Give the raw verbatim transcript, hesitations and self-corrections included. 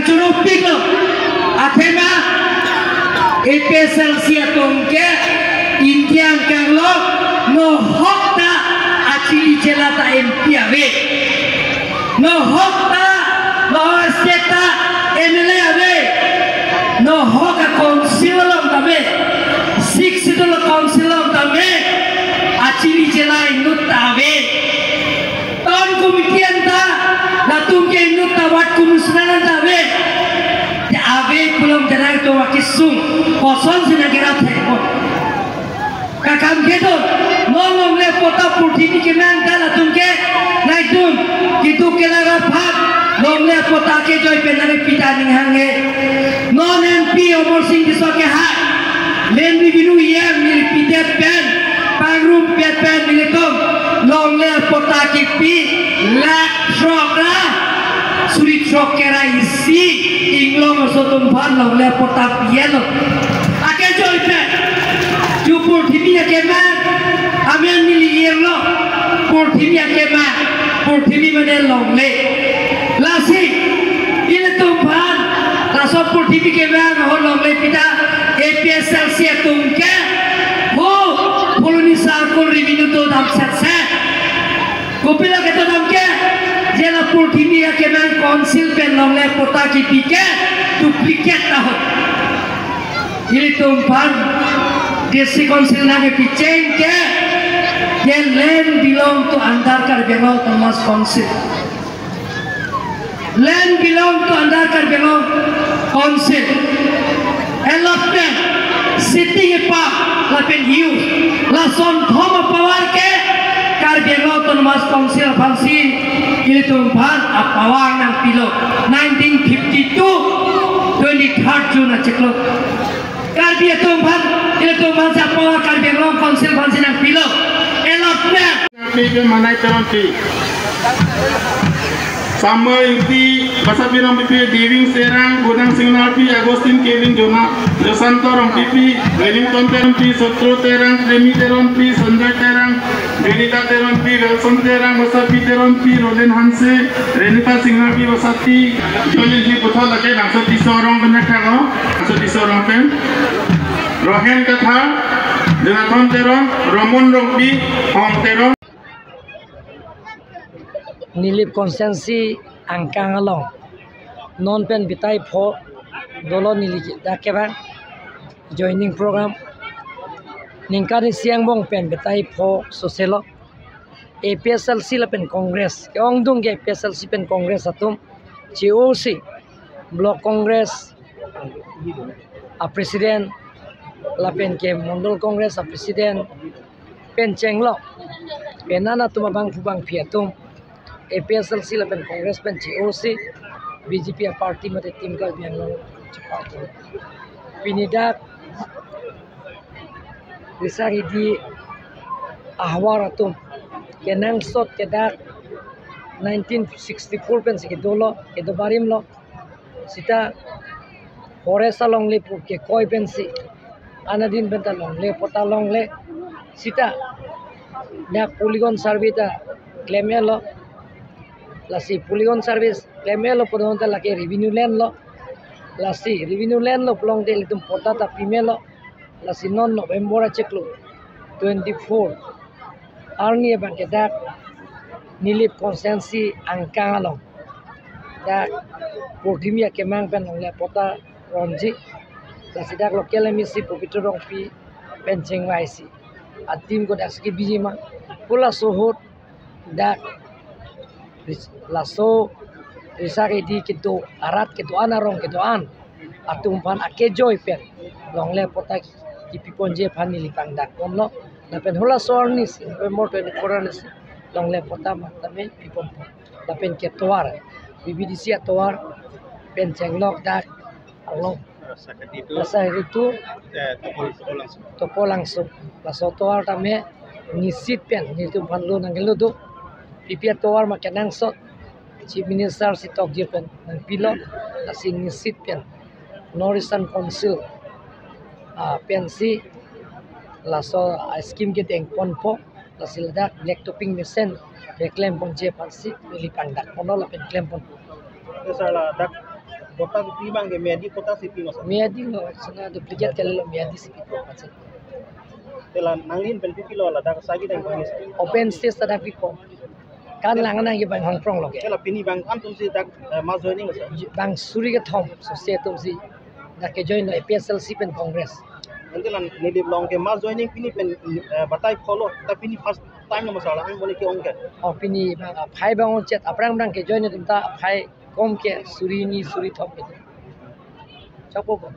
Choro piklo. Athema A P H L C atum ke India angkang lo, nohok ta achili chela ta M P ave. Nohok ta, nohok state ta M L A ave. Nohok a council along ta ave. Six schedule council along ta ave. Achili chela inut ta ave. Town committee anta, latum ke inut ta ward commissioner anta ave. Te ave pulang janai to wakisung. Kosonsi nangkerap thek. Kakam kedo, non longle patta purthimi kemang ta latum ke, naidun, keduk kelang aphan, longle patta kejoi pen nangpita aning hanghe. Non M P Amarsing Tisso kehai, land revenue year neli pidet pen, pangrumpet pen nelitum, longle patta kipi, lakh throk ra, suri throk kera isi, inglong aso atum aphan longle patta pi-etlo. Akejoi pen, ju purthimi akemang, amen neli irlo, purthimi akemang, purthimi mane longle. Lasi, ilitum aphan, laso purthimi kemang ahut longle pita, A P H L C atum ke, ho, Phuloni circle revenue dodam setset. Kopilo kedodam ke, je la purthimi akemang council pen longle patta kipi ke, duplicate ahut. Ilitum aphan, district council nangkepi cheng ke, ye land belong to under Karbi Anglong Autonomous Council. Land belong to under Karbi Anglong Council. Allotment, sitting a-power, lapen use. Lason thom a-power ke Karbi Anglong Autonomous Council aphansi ilitum aphan a-power nangpilo. Nineteen fifty-two, twenty-third June achiklo. Karbi atum aphan, ilitum aphan sa power Karbi Anglong Council aphansi nangpilo. Allotment. Pi pe Manai Teronpi. Samoi Ingti, Basapi Rongpipi, Diving Terang, Budang Singnarpi, Agustin Kelin Jona, Josanto Rongpipi, Wellington Teronpi, Sotro Terang, Premi Teronpi, Sanjay Terang, Benita Teronpi, Wilson Terang, Basapi Teronpi, Roland Hanse, Renita Singnarpi, Basapi, Jolin Ji Puthot lake, Langso Tisso arong pen nangkang lo, Langso Tisso arong pen. Rohen Kathar, Jonathan Teron, Romon Rongpi, Hong Teron. Nilip constituency angkang along non pen bitai pho dolo neli dak kevang joining program. Ningkan isi angbong pen bitai pho soselo. A P H L C lapen Congress, ke-ongdung ke A P H L C pen Congress atum che-osi Block Congress a-president lapen ke Mondol Congress a-president pen chenglo. Pen an atum abangphu bangphi atum A P H L C lapen Congress pen che-osi B J P a-party mate Team Karbi Anglong party. Pini dak Risang Hidi ahavar atum kenangsot ke dak nineteen sixty-four pensi kedolo, kedo barim lo. Sita forest alongle pu kekoi pensi anadin penta longle, patta longle. Sita dak polygon survey ta klem-etlo. Lasi polygon survey klem-etlo pudun ta lake revenue land lo. Lasi revenue land lo pulote ilitum patta ta pimelo. Lasi non November achiklo twenty-four arni abang ke dak Nilip constituency angkang along dak purthimi akemang pen longle patta ronji. Lasi dak local M A C Pobitro Rongpi pen chengvaisi a-team ko dak si kebiji ma. Pu laso ahut dak ris-, laso Risang Hidi kedo arat kedo-an arong kedo-an atum aphan akejoi pen longle patta kipiponji aphan neli pangdak ponlo. Lapen halaso arni si, November twenty-four arni si longle patta matame pipon. Lapen ke tovar, B B D C atovar pen chenglok dak along Rasa Haritu, eh, Topo, Topo Langso. Topo Langso. Laso tovar tame nisit pen, nitum aphan lo nangkelo do. P P atovar ma kenangsot. Chief Minister si tokjir pen nangpilo. Lasi nisit pen North Eastern Council, ah, pensi laso, ah, scheme kedeng ponpo. Lasi ladak black topping mesen keklem ponji aphansi neli pangdak ponlo lapen klem ponpo. Yes, sir, ladak Kota kepi abang ke miyadi kota si pi ma sir? Miyadi lo, sana duplicate kalilo, miyadi si pipo, sir. Te la nanglin pen kopilo ladak sagi dang bang sir? Open stage ladak pipo. Kan lang nangji abang Hongkrong lo ke. Te la pini abang antum si dak, eh, mass joining sir? Bang suri kethom, so si atum si dak ke join lo A P H L C pen Congress. Ante la Nilip Long ke mass joining pini pen, eh, batai pholo, ta pini first time lo ma sir, la-an bole ke-ong ke? Oh, pini abang aphai abang ong chot, aphrang abang ke join atum ta aphai kom ke suri hini suri thom ke. Chapo ko.